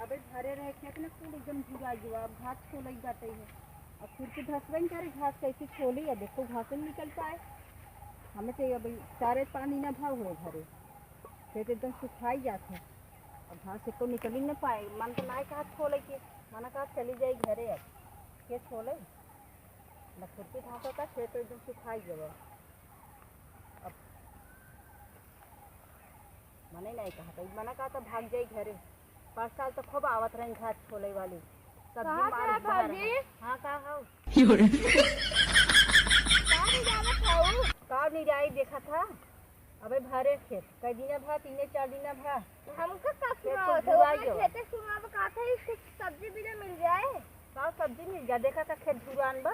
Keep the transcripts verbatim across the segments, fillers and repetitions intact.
भाई, भरे रहे खेत में, कुल एकदम झुरा गया। अब घास छोलई बाटे है, अब खुरपी धसबे न करे, घास कैसे छोली? अब एको घास न निकल पाए। हमें तो अब चारे पानी ना भाव हुए घरे, खेत एकदम सुखाई जात है। अब घास एको निकली न पाए। मन तो ना कहा छोले के, मन कहा चली जाई घरे। अब के छोले न खुरपी धासा था, खेत एकदम सुखाई गवा। अब मने नहीं कहा था, मना कहा था भाग जाई घरे। पाँच साल तो खूब आवत रही घास छोले वाली, सब्जी कहाँ मार कहाँ उधार। भौजी? हाँ, का हो? का नहीं जावत हऊ? का नहीं जाई देखा था, अबे भरे खेत, कई दिना भा, तीने चार दिना भा। हमका का खेत तो सुनावत हो? झुराई अपने गवा। खेते सुनाव का था, कुछ सब्जी भी ना मिल जाए। का सब्जी मिल जा, देखा था खेत झुरान बा।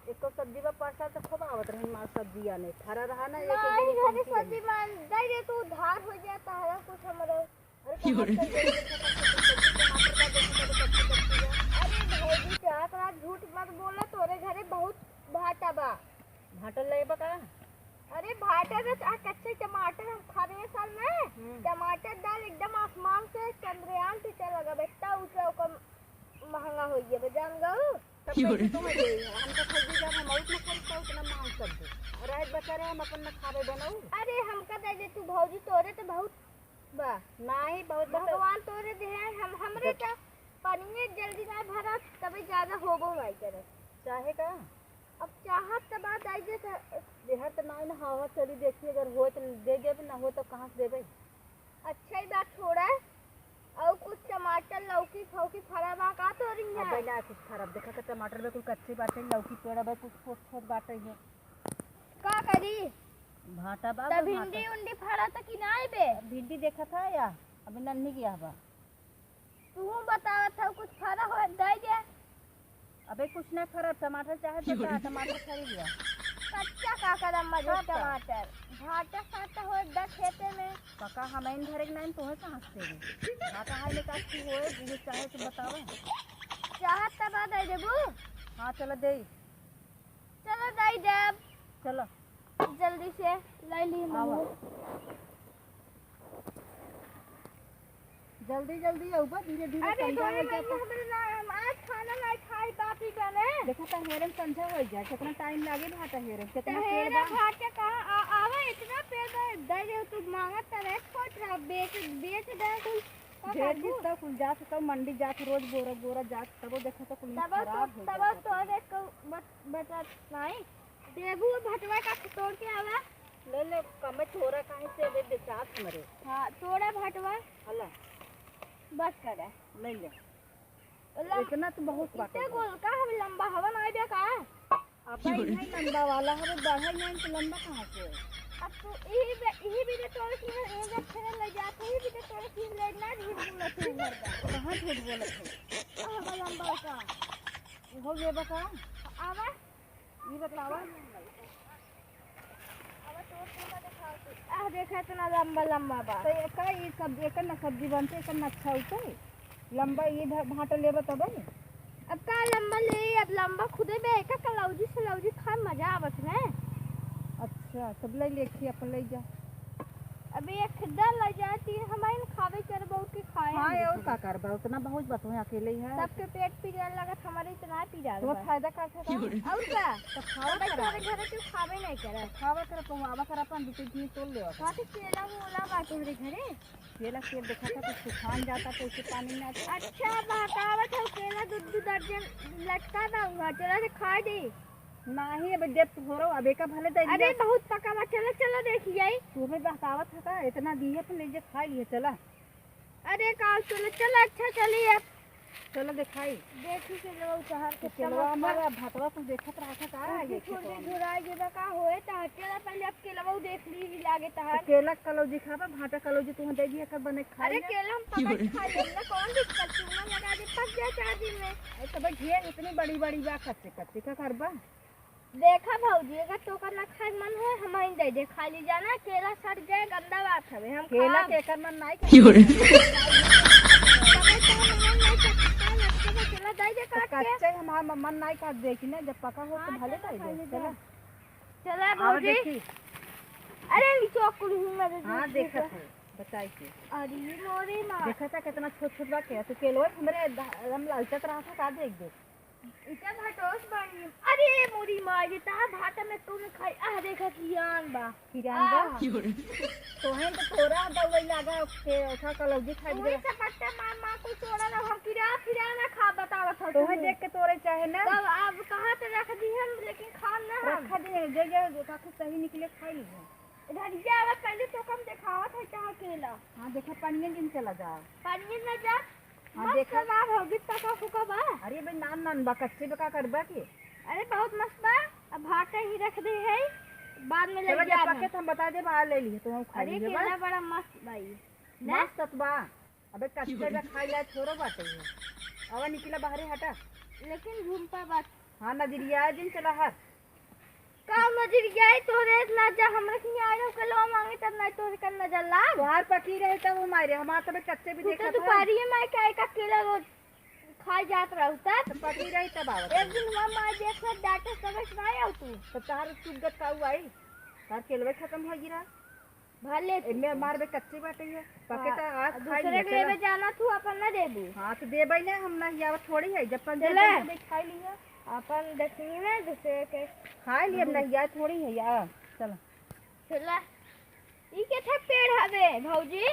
एको सब्जी बा, परसा तो खूब आवत रही माँ सब्जी आने, फरा रहा ना, एक एक नहीं, जनी घरे कमती रही। सब्जी मान दे दे, तू उधार हो जाता है कुछ हमरो। अरे, कहाँ से दे दे, सब्जी, टमाटर का दे दे, सब्जी, सब्जी बा। अरे भौजी, चाहत रहा, झूठ मत बोला, तोरे घरे बहुत भाटा बा। भाटा लेबा का? अरे भाटा में आ कच्चे टमाटर हम खाबे साल में, हम्म। टमाटर दाल एकदम आसमान से चंद्रयान से चल लगा, इतना ऊंचा ओकर महंगा हो गया बे, जान गऊ? तब की हो कैसे रे? तुम्हें दे? हम तो खरीदी जब हम और न खरीदता उतना महंग सब्जी। और आज बचा रहे हम अपन न खाबे बनाऊ। अरे हमका दे दे तू भौजी, तोरे तो बहुत बा। नहीं, बहुत बचा भगवान तोरे दे, हम, हमरे जब का पानी जल्दी ना भरा, तबे ज्यादा होबो नहीं करे। चाहे का? अब चाहत त बा, दाई दे त देहर त नाई न हवा चली, देखी अगर होए त दे देबे, ना होए त कहाँ से देबे? अच्छा ही बात छोड़ा, और कुछ टमाटर, लौकी, फौकी फरा बा का तोरी अब यहाँ? ना कुछ खराब, देखा त टमाटर में कुल कच्चे बाटे, लौकी पेड़ बा, कुछ छोट छोट बाटे है। का करी? भाटा बा, त बा भिंडी भाटा। उंडी फरा त कि नाई बे? भिंडी देखा था या, अभी नन्ही गया बा। तू बतावत हऊ, कुछ फरा हो, दे दे। अबे कुछ ना फरा, टमाटर चाहे तो का, टमाटर खरीद लिया। कच्चा का करम मजे सब का। टमाटर, भाटा साटा हो द खेते में। पका हम इन धरे के नहीं, तोहे कहाँ से देबे? भाटा है निकाल की होए, जिसे चाहे तो बतावे। चाहत तब आ दे देबू। हाँ, चलो दे। चलो, दे देब। चलो। जल्दी से ले ली आवा। मम्मी। जल्दी, जल्दी आउबा, धीरे, धीरे अरे, संझा धोए हो में जाता। हमरे ना, हम आज खाना नहीं खाई, बाप ही जाने। देखा, टहेरे में संझा हो जाए, कितना टाइम लागे भाटा हेरे में, कितना पेड़ टहेरा बा। भाटा कहाँ आ-, आवा, इतना पेड़ बा, दे दे, तू मांगत त रहे, छोट रहा, बेच, बेच दे, कुल का भेज करबू? दी, तब कुल जात, तब मंडी जात, रोज बोरा, बोरा जात, तब देखा तो कुल तब खराब तो, हो तब जाता। तो देख, बच-, बचत नहीं। देबू भटवा का तोड़ के आवा। ले ले, कमे थोड़ा काहे से अबे बेचात हमरे। हाँ, थोड़ा भटवा। हला। बस करे। ले ले। लम-, इतना तो बहुत बात इतने है। गोल का हम लंबा हवा ना आइबे का? अब भाई नहीं लंबा वाला हवे, बढ़े नहीं तो लंबा कहाँ से? अब तू यही बे-, यही भी तो तोड़ के ये जब फिर ले जाते ही भी तो तोड़ के ले ना झूठ बोलत है मर्दा। कहाँ झूठ बोलत है? हवा लंबा का। हो गए बका? आवा। ई बतावा। आवा, तोर पूरा दिखाओ तू। आह, देखा, इतना लंबा, लंबा बा। तो एका, ई सब, एकर ना सब्जी बनते, एकर ना अच्छा होते। लंबा ई भा-, भाटा लेबा तबे। अब का लंबा ले, अब लंबा खुदे बे, एका कलौजी सलौजी खाए मजा आवत है। अच्छा, तब ले लेखी अपन ले जा। अबे एक दल ले जाए, तीन हमारे न खाबे, चार बहुत के खाए हाँ, हम और दूसरे। का करबा, उतना बहुत बा, तुम्हें अकेले ही है। सबके पेट पिराए लागत, हमारे इतना पिराए तो बा। फायदा का था? और का? तो खावा अबे करा। तोरे घरे क्यों खाबे नहीं करे? तो खावा करा, तो आवा करा, अपन दो तीन चीज तोड़ लेवा करा। हाँ, तो केला मोला बा तोहरे घरे? केला के देखा था, कुछ सुखान जाता, तो उसे पानी ना। अच्छा, बहकावत है, केला दो दो दर्जन लटका दा हुआ, चला से खा दे। नाही, अब देत थोरो, अब एका भले दे अरे, दिया। बहुत पका बा, चलो, चलो, देखी जाई। तुम्हें बहकावत है का? इतना दिए, अपन ले जे खा लिए, चला। अरे, का, चलो, चलो, अच्छा, चलिए अब। चलो, दिखाई। देखी के लो, उतार के तो चलो, तमाम हमारा भतवा कुछ देखत रहा था का? कुर्सी ये कुर्सी खेतवा में। झुराई जेबा का होए, तो अकेला पहले अब केलवा देख ली, ही लागे तो तहार। केला कलौजी खाबा, भाटा कलौजी तुम दे दिया कर बने खा अरे, ले। केला हम पकड़ के खा लेब ना, कौन दिक्कत, चूना लगा दे, पक जाए चार दिन में। अरे, तो भाई, ढेर इतनी बड़ी बड़ी बा, कच्चे कच्चे का करबा? देखा भौजी, अगर तोका ना खाए मन हो, हम ही दे दे, खाली जाना, केला सड़ जाए, गंदा बात हवे, हम केला खाब। के एकर मन नाई क्यों रे? तबे तो हम मन नहीं करता, लगता है केला दे दे तो काट के। कच्चे हमार म-, मन नाई काट दे कि ना, जब पका हो तो हाँ, भले चला, खाई ले, खाई ले चला। जा। चला आवा भौजी। देखी। अरे, नीचे कुल ही मदद हाँ, देखी देखत तो। है। बताई के। अरे मोरी माँ। देखा था कितना छोट छोट बा के, तू केलवा हमरे द-, हम ललचत रहा था का देख देख। इतना भटोस बनी। अरे मोरी माँ, ये ता भाटा में तू न खाई, आह देखा कियान बा। कियान बा? आह। तोहे तो तोरा दवाई लगा के ओठा कलौजी खाई वही गया। सब पट्टा मार मार को तोरा ना, हम किरा फिरा ना खा बतावत हो तोहे तू। देख के तोरे चाहे ना। तब अब कहाँ तो रख दी हम, लेकिन खाम ना हम। रखा दे, जे जे काफी सही निकले खाई लीजिए। धनिया आवत पहले तो कम देखावत है कहाँ केला। हाँ, देखा, पनिया जिन चला जा। पनिया न जा। हाँ, मस्त देखा। बा, भौजी, पका फुका बा। अरे भाई, नान नान बा, कच्चे बा, का करबा के? अरे, बहुत मस्त बा। अब भाटा ही रख दे है, बाद में ले चला, जब जाब पके हम। तो हम बता देब, आ ले लिए, तो हम खा अरे, लिए बा। केला बड़ा मस्त बा ई। ना? मस्त त बा। अबे, कच्चे बा, खाई लायक थोड़ो बाटे है। अब निकला बाहरे, हटा। लेकिन झुम्पा बा। हाँ, नजरिया जिन चला हट। का नजरिया है तोरे ना जा, हमरा के यहाँ आए रहो, कलवा मांगे तब ना तोरे का नजर लाग। तोहार पकी रहे तब हम आए रहे, हमार तबे कच्चे भी तू तो देखत है। दुपहरिये में आए के आए का केला रोज खाए जात रहू तब। तो पकी रही तब आवत एक है। दिन हुआ माँ देख कर डांटे समझ ना आओ तू। तो तार चुगत का हुआ आई? तार केलवे खत्म हो गिरा। भले तू। एमे मार बे कच्चे बाटे है। पके हाँ, तो आज खाई दूसरे लिया, के लेवे चला। जाना तू अपन ना देबू। हाँ, तो देबै ना, हम ना हियावत थोड़ी है, जब पंचायत चला। में देख खाई लिया। अपन देखनी है दूसरे के। खाई लिया, अब ना हिया थोड़ी है यार, चला। चला। ई के था पेड़ हवे, भौजी?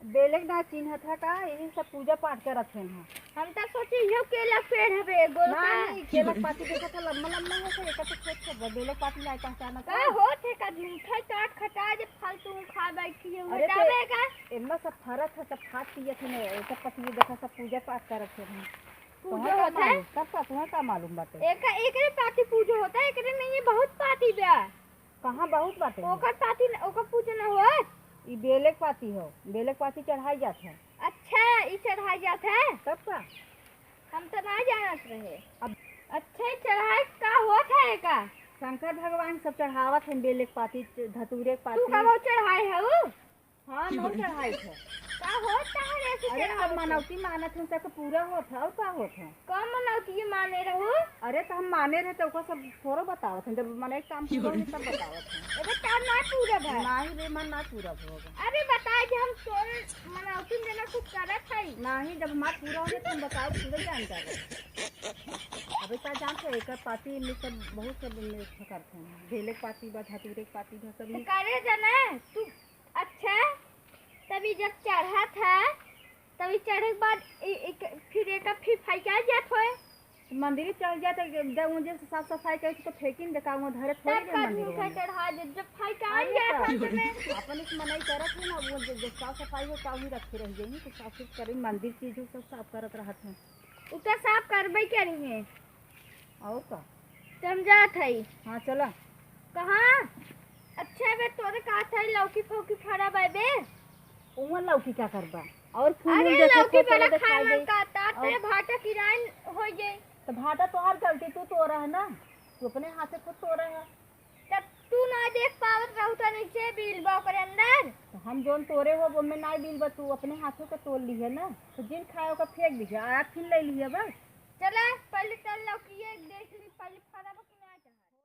बेलक ना चिन्ह था का, यही सब पूजा पाठ करत हैं हम। हम तो सोचे इहो केला पेड़ हवे, गोल का। नहीं, केला पाती देखा था, लम्बा लम्बा है, तो एका तो छोट छोट बा, बेलक पाती नहीं पहचाना का था। होत है का झूठा चाट खटा जे फालतू में खा बैठी है, अरे हटावे तो का? एम्मा सब फरत है, सब खात पियत है, ने सब पतिये देखा, सब पूजा पाठ करत है। पूजा तुम्हें का होत है? मालूम? तब का तुम्हें का मालूम बाटे? एका, एकरे पाती पूजा होता है, एकरे में ये बहुत पाती बा। कहाँ बहुत बाटे? ओकर पाती न, ओकर पूजा न होत। ई बेले के पाती हो, बेले के पाती चढ़ाई जात है। अच्छा, ई चढ़ाई जात है? तब का? हम तो ना जानत रहे। अब अच्छा, ई चढ़ाई का होत है एका? शंकर भगवान सब चढ़ावत हैं, बेले के पाती, धतूरे के तू पाती। का बहुत चढ़ाए हऊ? हाँ, हम बहुत चढ़ाई है। का होत है रे से अरे, सब चढ़ावत है? मनौती मानत हैं, सबके पूरा होत है, और का होत है? कम मनौती माने रहू? अरे, तो हम माने रहे, तो ओकर सब थोड़ो बतावत हैं, जब मने काम पूरा होई, तब बतावत हैं। अरे, काम ना पूरा भा। नहीं रे, मन ना पूरा होगा। अरे, बताए जे हम तोरे मनौती में जना कुछ करत हई। नहीं, जब हमार पूरा होई, तो हम बताओ, पूरा जान जावे। अबे का जानत है, एकर पाती इनमें सब, बहुत सब इनमें अच्छा करते हैं। बेले के पाती बा, धतूरे के पाती बा, सब तो ई करे जना, तू अच्छा, तब ई जब चढ़त है, तब ई चढ़े के बाद ए-, एक, फिर एका फिर फेंका जात होए। मंदिर चढ़ जात है, जब वो जैसे साफ सफाई करे तो फेंकिन देता, वो धरे थोड़ी तब दे का मंदिर झूठा में। चढ़ा दे, जब फेंका अरे जात तो है तब में। अपन इस मनई करत है ना, वो जो, जो साफ सफाई हो, ताऊ ही रखे रह जाएंगे, तो साफ सुफ करे, मंदिर चीज हो, सब साफ करत रहत हैं। उ तो साफ करबे करी है। और का? समझात हई। हाँ, चला। कहाँ? अच्छा बे, तोरे का था, लौकी फौकी फरा बा बे? उहाँ लौकी का करबा? और फूल अरे, उल देखो, लौकी फूल बड़ा देखा खाए दे। मन का, तात और पे भाटा किरान हो जाए। तो भाटा तोहार गलती, तू तोरा है ना, तू अपने हाथ से खुद तोरा है। तब तू ना देख पावत रहू तो नीचे बिल बा ओकरे अंदर। तो हम जोन तोरे हो, वो में ना बिल बा, तू अपने हाथों से तोड़ ली है ना, तो जिन खाए ओकर फेंक दीजिए, आज फिर ले ली है बस। चला, पहले चल लौकी एक देख ली, पहले फरा बा